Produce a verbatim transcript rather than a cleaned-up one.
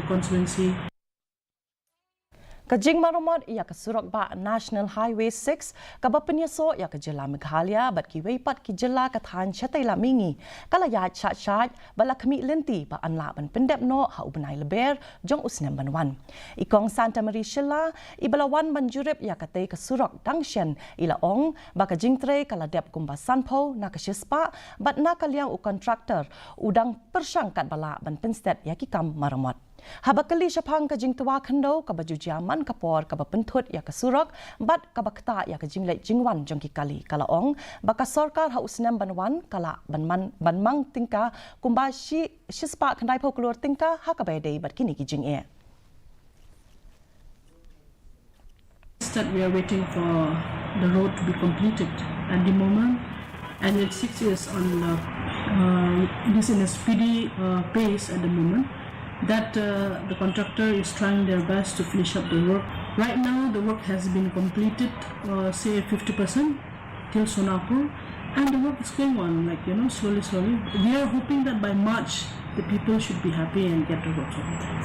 constituency. Ka jingmaramot ïa ka surok bah National Highway six kaba pynïasoh ïa ka jylla Meghalaya bad kiwei pat ki jylla ka thaiñ shatei la mihngi ka la ïaid shah shah ba la khmih lynti ba yn lah ban pyndep noh ha u bnai Lber jong u snem ban wan. I Kong Santa Marie Shylla iba la wan ban jurip ïa katei ka surok dang shen i la ong ba ka jingtrei ka la dep kumba sanphew na ka shispah bad na ka liang u kontraktor u dang pyrshang katba lah ban pynstet ïa ki kam maramot. Haba kylli shaphang ka jingtwa khyndew kaba ju jia man ka por kaba pynthut ïa ka surok bad kaba ktah ïa ka jingleit jingwan jong ki kali ka la ong ba ka sorkar ha u snem ban wan ka lah ban man ban mang tyngka kumba shi shispah khyndaiphew klur tyngka ha kaba ïadei bad kine ki jingeh. That we are waiting for the road to be completed at the moment, and it six is on uh, uh, this in a speedy uh, pace at the moment. That uh, the contractor is trying their best to finish up the work. Right now, the work has been completed, uh, say fifty percent till Sonapur, and the work is going on, like you know, slowly, slowly. We are hoping that by March, the people should be happy and get the road sorted.